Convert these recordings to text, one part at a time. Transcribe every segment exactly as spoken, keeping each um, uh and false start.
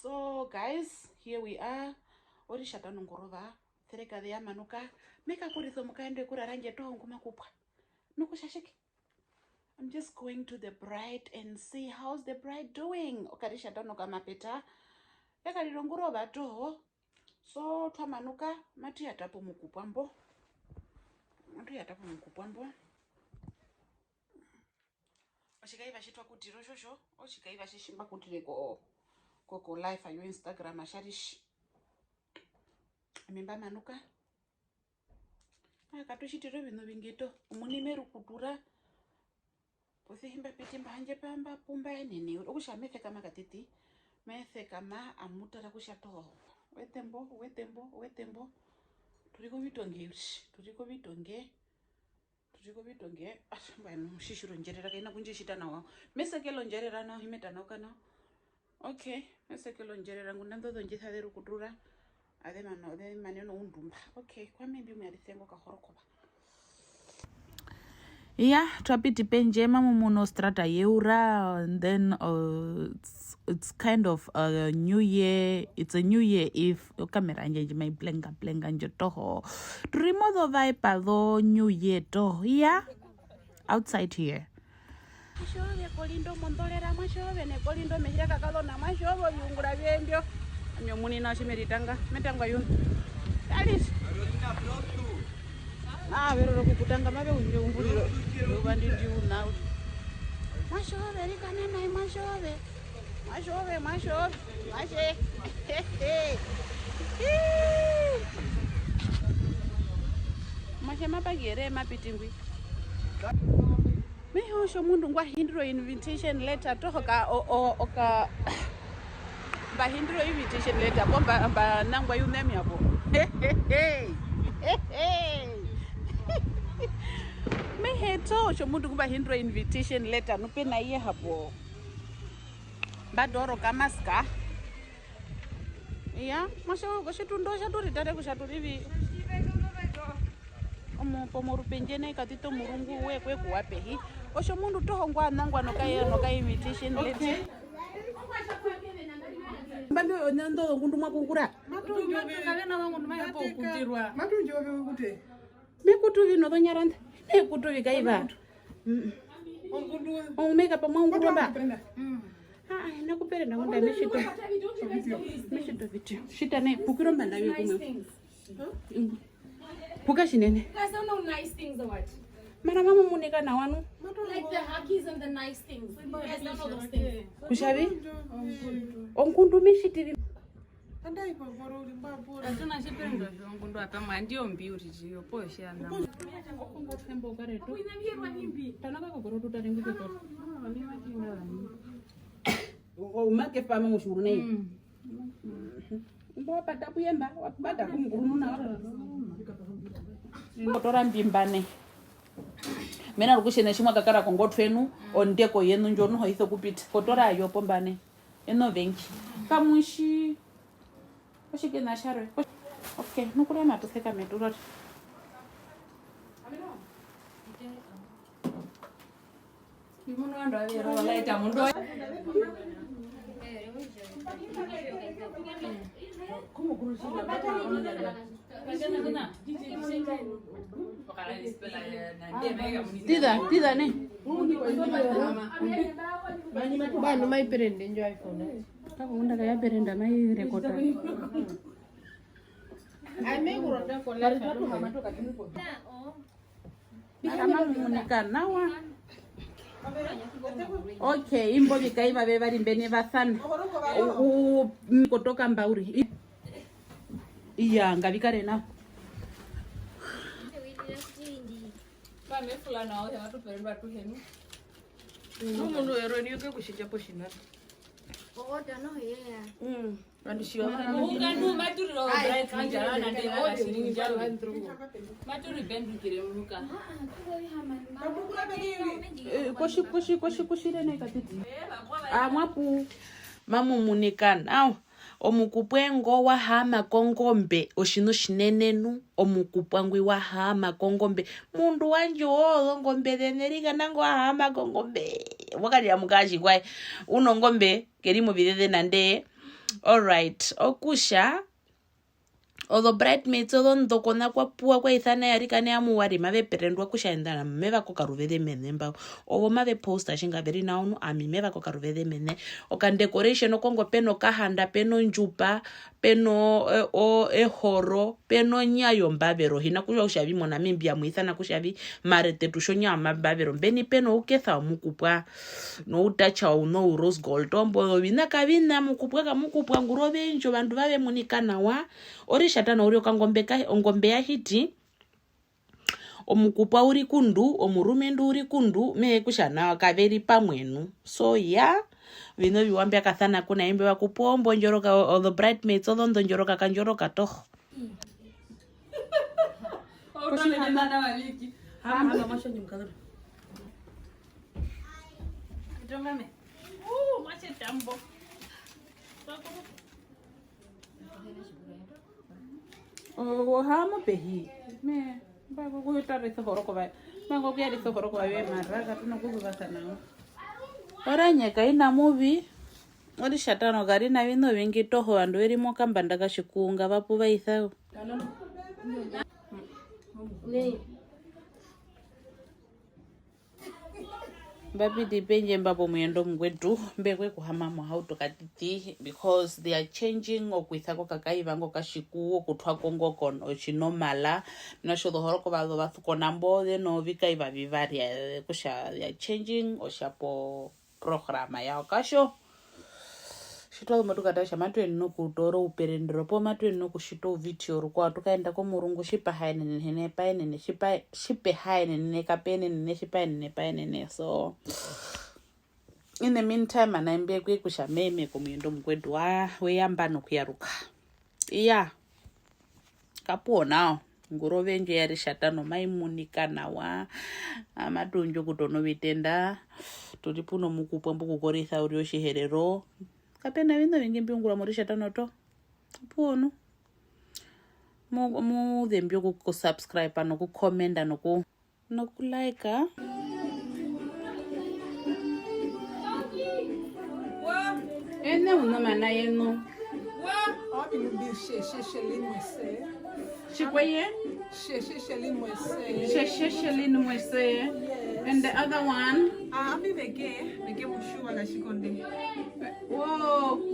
So guys, here we are. Oritjata nongurova, oserekaze ya manuka. Me kakurisa omukaendu ekura randje toho ngu ma kupwa. Nokutja tjike? I'm just going to the bride and see how's the bride doing. Okaritjata nokamapeta. Ya karira ongurova toho. So twa manuka, matu yata pomukupwa mbo. Matu yata pomukupwa mbo. Otjikaiva tji twa kutire otjotjo, otjikaiva tji tji mba kutire ko, ko, ko live yo Instagram, tjari tji. Ami mba manuka. Aa, katu tjitire oviṋa ovingi toho. Omuini me rukutura. Posi ya mba piti mba handje pa mba pu mba yenene. Okutja me sekama katiti. Me sekama amu tara kutja toho. Wete mbo, wete mbo, wete mbo. Tu ri kovitonge uriri. Tu ri kovitonge. Tu ri kovitonge, ah, mbwae nu, tji tji ri ondjerera, kai na ku ndji tjita nawa. Me sekele ondjerera nao, hi me tanauka nao. Okay, me sekele ondjerera, ngunda indo zondjisa ze rukutura, aze mana, aze manene oundumba. Okay, kwami mbi mu raise ngo kahorokova. Iya, twa piti pendje, mamu munu ostrata yeura, and then, uh, it's, it's kind of a new year, it's a new year if okamera yandje ndji mai blenga, blenga ndjo toho. Tu ri mozovibe zo new year toho, iya, outside here. Mwatje ove korindo mondorera, mwatje ove nekorindo mehira kakazona, mwatje ove oviungura vye mbyo. Ami omuini nao tji me ritanga, me tangwa i uṋe. Alice. Aa, ve rora okukutanga, mave undja oumburiro. Eyuva ndi ndi u na uriri. Mwatje ove, rikana nai, mwatje ove. Mwatje ove, mwatje ove, mwatje. Hehe. Ii. Mwatje mapaki ere mapiti ngwi. Me hee otjomundu ngwa hindira o invitation letter toho ka, o, o, oka, mba hindira o invitation letter, poo mba, mba nangwa i uṋe ami hapo. Me hee toho otjomundu ngu mba hindira o invitation letter, nu pe na iye hapo. Mba doora okamaska. Iya, mwatje, otjitundo tja tu ritare kutja tu ri vi. Omu-, pomorupendje nai katiti omurungu we kwe kuwa pehi. Otjomundu toho ngwa nangwa noka, noka invitation letter. Mba ndo, ndo, ndo, ngundu mwa kukura. Matu ndjove. Matu ndjove kute. Me kutu vi nozonyara nda. Me kutu vi kaiva. Mm. Ongundu. Omeka pamwe ongurova. Matu ndjove. Mm. Ah, ah, ina kuperenda ngunda me tjito. Me tjito vitio. Tjita ne, pukira ombanda yoye kumwe. Mm. Puka tjinene. You guys don't know nice things or what? Mara mamu munika nawa nu. Like the huggies and the nice things. You guys don't know those things. Kutja vi? Ongundu me tjiti vi. Andai pamboro uri mbapura. Katuna tjipendo tjongundu apamwe, andi ombi uriri, opo tjana. Okungo tembo karetu. Tanaka kokoro tutare ngukekoro. Umake pamwe mutjiuru nai. Mm. Mbo wapata kuyemba, wapata kumukurumuna wako. Kotora mbimba nai. Mena rokutja ene tji mwa kakara kongotwe yenu, ondeko yenu ndjo noho i sokupita. Kotora ayo pomba nai. Eno vengi. Kamutji. Otjikena tjarwe. Okay, nu kurama tu sekame tu rore. Mbi munu ovandu avehe vo laeta mundu. Tira, tira ne. Mbano mai perende ndjo iPhone. Kakunda kaya perenda mai rekota. Ai, me kuronda ko live. Mara mamu munika nawa. Okay, imbo vikaiva vevari mbene vasana. U, u, kotoka mba uri. I, iya, ngavikare nawa. Pamefula nawo he watuperendwa tuhenu. Uno mundu ero niyo ke kushitya poshina. Oota noho yeya. Mm. Vandu shiva vana. Muhuka ndu maturiro bright njara na ndera shiri njara. Maturi pendukire muhuka. Eh, koshi, koshi, koshi, koshire ne katiti. Ah, mwapu. Mamu munika nawa. Omukupwa ngo wa haama kongombe, otjiṋa otjinene nu, omukupwa ngwi wa haama kongombe. Mundu wandje oo, ozongombe zene rika nango wa haama kongombe. Wa karira mukatji kwae. Uno ngombe, ke ri movizeze nande, Alright, okutja ozo bridesmaids ozo ndo kona kwa puwa kwa isana ya rika ne amuwari mave perendwa kutja enda na meva kokaruveze mene mba. Ovo mave posta tjinga veri nao nu ami meva kokaruveze mene. Oka decoration okongo peno kahanda, peno ndjupa, peno, eh, o, ehoro, peno nya yombavero. Hina kutja kutja vi mo Namibia mu isana kutja vi mare tetu tjonya yombavero. Mbeni peno ukesa omukupwa. Noutatja ou nou rose gold, ombo oviṋa kaviṋa, mukupwa kamukupwa, ngurove indjo, ovandu vave munika nawa. Oritjatano uriri okangombe ka, ongombe ya hiti, omukupwa uri kundu, omurumendu uri kundu, mehee kutja nao kaveri pamwe nu. So, ya, oviṋa oviwa mbya kasana kuna imbi va kupwa ombo ndjoroka, o, o, the bridesmaids, ozo ndo ndjoroka kandjoroka toho. Kutja hama. Hama, hama, mwatje ndji mukazona. Itongame. Uh, mwatje tambo. O, o, hama pehi. Me, mba, ku, ku, tarisa horoko va. Mba, ku, ku yarisa horoko va, mara, katuna kuzuvasa nao. Oranye, kaina muvi. Oritjatano kari na viṋa ovingi toho, ovandu ve ri mokambanda katjikunga va puvaisa. Mba piti pendje mba pomuyendo mukwetu, mbe kwe kuhama mohauto katiti, because they are changing, okwisa ko kakaiva ngo katjiku, okutwa ko ngo kon-, otjinomala, mena rokutja ozohorokova zo va suko nambo, ze novikaiva vivari, eh, kutja they are changing, otja po, programa yao. Katjo, tji twa zu mo tu katara kutja matu yenene okutoora ouperendero poo matu yenene okutjita ouvideo rukwao, tu kaenda komurungu tji pa ha yenene, pa yenene, tji pa-, tji pe ha yenene, kape yenene, tji pa yenene, pa yenene. So, in the meantime, ana mbe kwe kutja meme komuyendo mukwetu wa, we ya mba nokuyaruka. Iyaa. Kapuwo nao, ngurove ndjo ya ritjatano mai munika nawa, amatu undju okutona ovitenda, tu ri puno mukupwa mbu ku korisa uriri Otjiherero. Kape na viṋa ovingi mbi ungurwa moritjatano toho. Kapuwo nu. Mu-, mu zembi oku, oku subscribe noku commenta noku, noku like. Ene uno mana yenu. Tjikweye? Sheshe Shelin Mwese. Yes. And the other one? Ah, ami Meke, Meke Mushuwa Kashikonde. Whoa.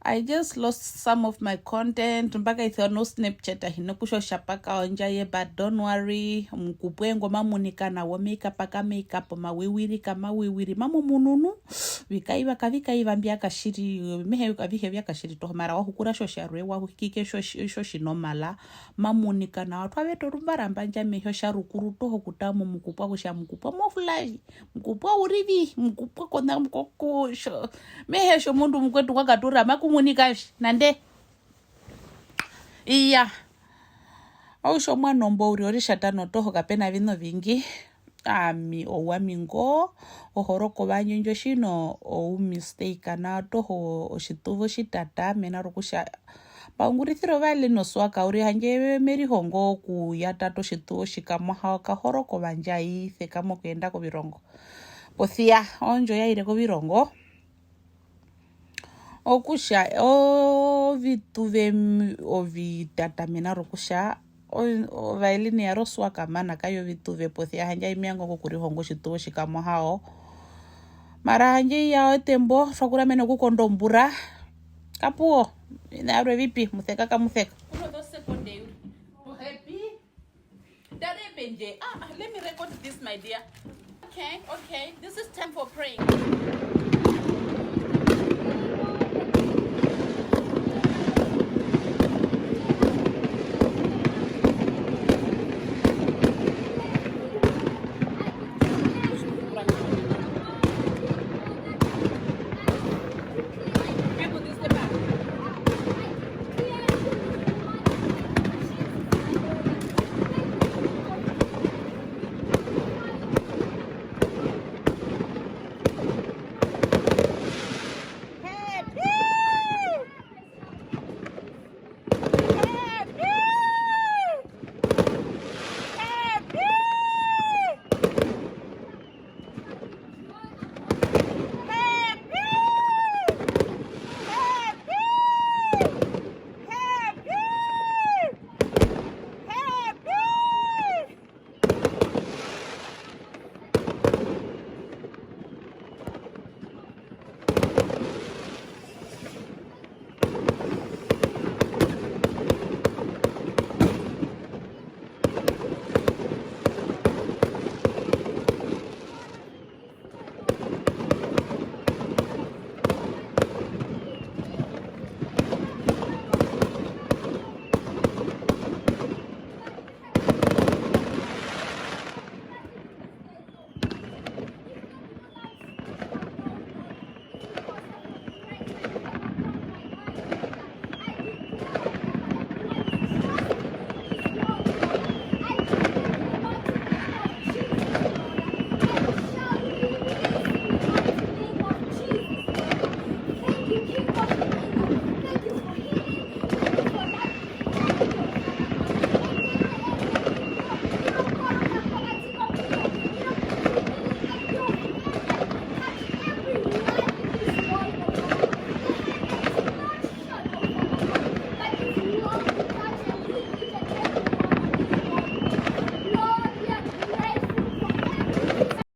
I just lost some of my content. Mba kaisiwa no Snapchat, hina kutja otja paka ondjaye, but don't worry. Omukupwe ngo ma munika nawa, makeup ka makeup, omawiwiri ka mawiwiri. Mamu munu nu, vikaiva ka vikaiva mbya katjiri, mehee avihe vya katjiri toho, mara wa hukura tjo tjarwe, wa hikike tjo tji-, tjo tjinomala, ma munika nawa. Twa veta orumbaramba ndja mehi otja rukuru toho kutara momukupwa kutja mukupwa mo fly. Mukupwa u ri vi, mukupwa kona, ko, ko, tjo, mehee tjomundu mukwetu kwa katura, maku munika vi, nande. Iyaa. Okutja omuano mbo u ri oritjatano toho, kape na viṋa ovingi. Ami owami ngo, ohorokova yandje ndjo tjino ou mistake nao toho, otjituva otjitata, mena rokutja mba ungurisire ovaele noSwaka uriri, handje me rihongo okuyatata otjituva otjikamwaha, okahorokova yandje ai sekama okuyenda kovirongo. Posi ya, oondjo ya ire kovirongo. Okutja, ovituve m-, ovitata mena rokutja, o-, ovaele ya ri oSwaka mana kai ovituve posi ya, handje ai me vanga okurihonga otjituva otjikamwaha. Mara handje iya otembo, twa kuramene okukonda ombura. Kapuwo, oviṋa vyarwe vi pi, museka kamuseka. Uno dos sekunde, Yuri. Ohappy? Dare pendje. Ah, ah, let me record this, my dear. Okay, okay. This is time for praying.